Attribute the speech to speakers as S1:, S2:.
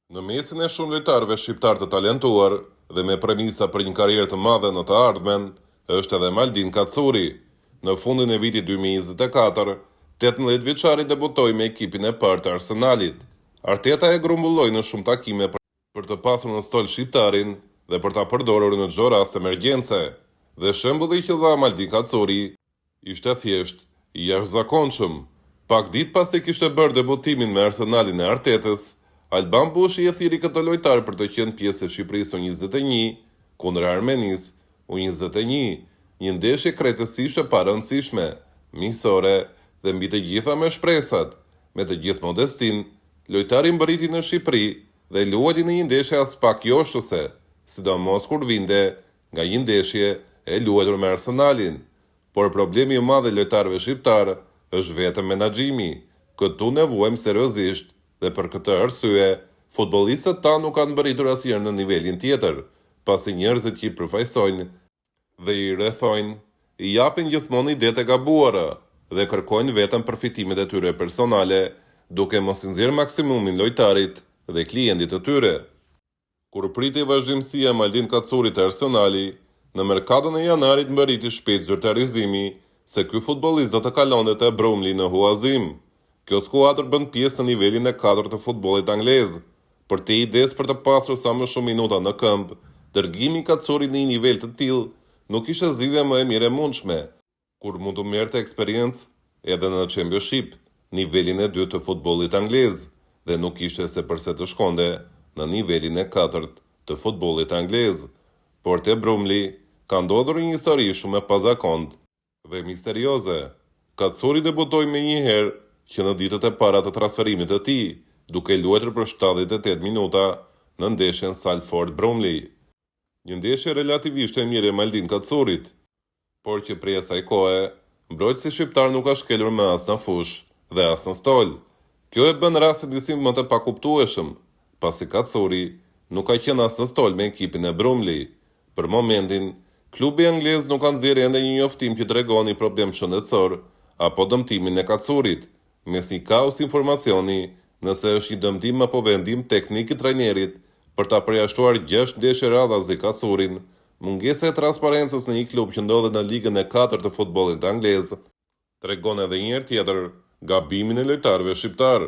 S1: Në mesin e shumë lojtarëve shqiptarë të talentuar dhe me premisa për një karrierë të madhe në të ardhmen, është edhe Maldin Kacurri. Në fundin e vitit 2024, 18 vjeçari debutoi me ekipin e parë të Arsenalit. Arteta e grumbulloi në shumë takime për të pasur në stol shqiptarin dhe për ta përdorur në çdo rast emergjence. Dhe shembulli që dha Maldin Kacurri Ishte thjesht i jashtëzakonshëm. Pak ditë pasi kishte bërë debutimin me Arsenalin e Artetës, Alban Bushi e thirri këtë lojtar për të qenë pjesë e Shqipërisë U 21 kundër Armenisë U 21, një ndeshje krejtësisht e parëndësishme, miqësore dhe mbi të gjitha me shpresat. Me të gjithë modestinë, lojtari mbërriti në Shqipëri dhe luajti në një ndeshje aspak joshëse, sidomos kur vinte nga një ndeshje e luajtur me Arsenalin. Por problemi i madh i lojtarëve shqiptarë është vetëm menaxhimi. Këtu ne vuajmë seriozisht dhe për këtë arsye, futbollistët tanë nuk kanë mbërritur asnjëherë në nivelin tjetër, pasi njerëzit që i përfaqësojnë dhe i rrethojnë, i japin gjithmonë idetë e gabuara dhe kërkojnë vetëm përfitimet e tyre personale, duke mos i nxjerrë maksimumin lojtarit dhe klientit të tyre. Kur pritej vazhdimësia e Maldin Kacurit te Arsenali, në merkaton e janarit mbërriti shpejt zyrtarizimi se ky futbollist do të kalonte te Brumli në huazim. Kjo skuadër bën pjesë në nivelin e katërt të futbollit anglez. Përtej idesë për të pasur sa më shumë minuta në këmbë, dërgimi i Kacurit në një nivel të tillë nuk ishte zgjidhja më e mirë e mundshme, kur mund të merrte eksperiencë edhe në Championship, nivelin e dytë të futbollit anglez, dhe nuk kishte se përse të shkonte në nivelin e katërt të futbollit anglez. Por te Brumli ka ndodhur një histori shumë e pazakontë dhe misterioze. Kacuri debutoi menjëherë që në ditët e para të transferimit të tij, duke luajtur për 78 minuta në ndeshjen Salford-Brumli. Një ndeshje relativisht e mirë e Maldin Kacurit, por që prej asaj kohe, mbrojtësi shqiptar nuk ka shkelur më as në fushë dhe as në stol. Kjo e bën rastin disi më të pakuptueshëm, pasi Kacuri nuk ka qenë as në stol me ekipin e Brumli. Për momentin, klubi anglez nuk ka nxjerrë ende një njoftim që tregon një problem shëndetësor apo dëmtimin e Kacurit, mes një kaos informacioni nëse është një dëmtim apo vendim teknik i trajnerit për ta përjashtuar gjashtë ndeshje radhazi Kacurin, Mungesa e transparencës në një klub që ndodhet në ligën e katërt të futbollit anglez, tregon edhe një herë tjetër gabimin e lojtarëve shqiptarë.